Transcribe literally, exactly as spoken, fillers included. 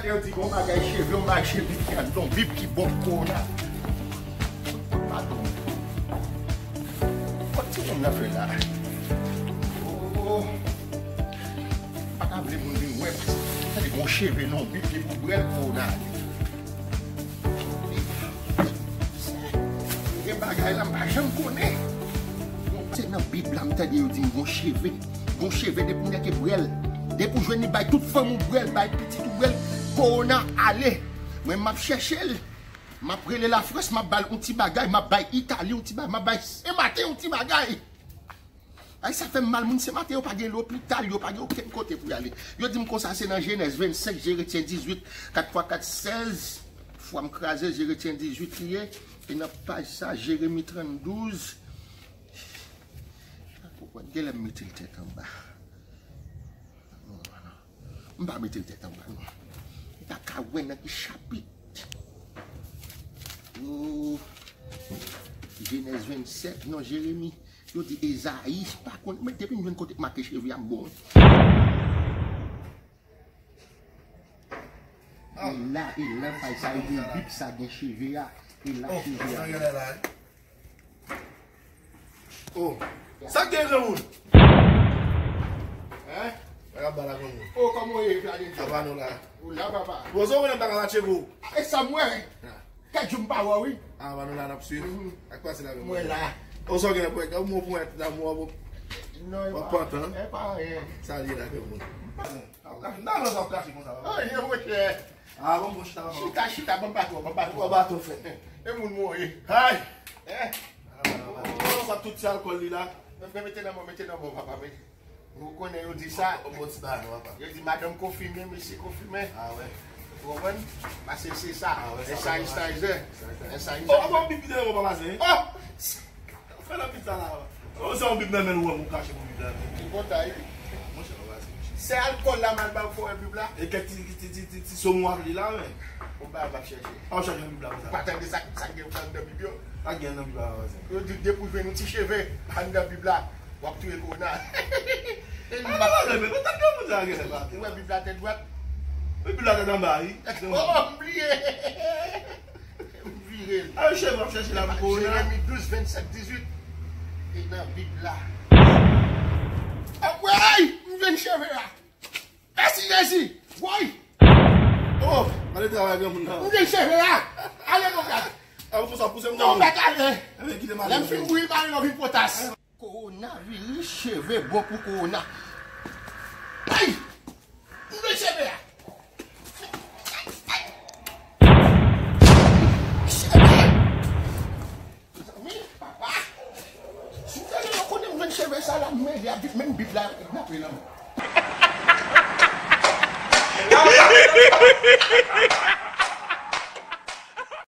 Yo di gon bagay cheve, yon bagay cheve ki anndan yon Bib ki bon pou kowona. Patwon. Kot ti moun nan fè la? Oh, oh, oh. Pa ta vle moun vin wè. Gade gon cheve nan yon Bib ki pou brèl kowona ale. Gen bagay la m pa janm konnen. Se nan Bib la m tande yo di m gon cheve. Gon cheve depi w nèke brèl. Depi w jwenn li bay tout fanmi w brèl, bay pitit ou brèl. Kowona ale. Mwen m ap chèche l. M ap rele Lafrans, m ap ba l yon ti bagay, m ap bay Itali yon ti bagay, m ap bay Senmaten yon ti bagay. Ay, sa fè m mal, moun Senmaten yo pa gen lopital, yo pa gen okenn kote pou y ale. Yo di m konsa se nan Jenèz vennsenk, je retyen dizuit, kat fwa kat sèz, fwa m kraze, je retyen dizuit li ye, e nan paj sa, Jeremi tranndouz, genlè m mete l tèt anba. M pa mete l tèt anba, non. M pa ka wè nan ki chapit. Oh, Jenèz vennsèt, non, Jeremi. Yo di Ezayi, pa konn, men depi m jwenn kote k make cheve a, m bon. E la, e la, paj sa, yo di Bib sa gen cheve a. E la, oh, cheve a. Sa gen la, eh? Oh. Sa k gen, granmoun? Hein? Bagay ba la, granmoun. Oh, kòman w ye, Fladen? Sa va, nou la? Ou la, papa? Bon, sa w wè nan bagay la, Tcheko? E sa m wè. Ah. Kèk jou m pa wè w, wi. Ah, ba nou la, n ap swiv. Mhm. Sa k pase la, granmoun? Mwen la. Oh, sa w gen la, pwèt? Ou mwen pwèt, la, mwen, non, w ap pantan. E pa anyen. Sa l ye la, granmoun? Nan, nan, sa w kache konsa, papa. Oh, ye, monchè. Ah, bon, bon, chita, papa. Chita, chita, ban m baton, ban m baton. Ban baton, frè. E moun mwen ye. Hay! Eh? Oh, sa tout ti alkòl li la. Men frè, mete nan men w, mete nan men w, papa, men. Ou konnen yo di sa. Bon, bon, ti bagay, non, papa. Yo di madanm konfime, mesye konfime. Ah, wè. Ou konprann? Paske se sa. Ah, wè, sa, sanitizer. Sanitizer. Oh, bon, Bib nan men w, papa, se. Oh! Fè nan pita la. Ou se yon Bib nan men ou, ou kache pou Bib la, men. Ki konta, wi. Monchè, papa, se monchè. Se alkòl la, m al ba w fò wè Bib la. E kèk ti, ti, ti, ti, ti somon ak li la, men. Ou ba m ap chèche. A, w chèche Bib la konsa. Pa tande sa, sa gen anndan Bib yo. Sa gen nan Bib la, papa, se. Yo di depi w jwenn yon ti cheve anndan Bib la, w ap touye kowona. E li pa pale, men, men, tande moun sa gen la. Ou wè Bib la tèt dwat? Bib la tèt anba, wi. Oh, m bliye. M vire l. A, chèf, m ap chèche la pou kowona. Jeremi douz, vennsèt, dizuit. E nan Bib la. Anmwey! M jwenn cheve a. Mèsi Jezi! Woy! Oh! Gade travay granmoun nan. M jwenn cheve a. Ale, mon gad. A, pou sa pouse m nan. Mon gad, ale. Lè m fin bouyi, m ale nan vin potas. Kowonaviris, cheve bon pou kowona. Ay! M jwenn cheve a! Cheve! Mezanmi, papa! Si w te gen yon konnen m jwenn cheve sa la, m mele a vit, menm Bib la, yo kidnape l anmè.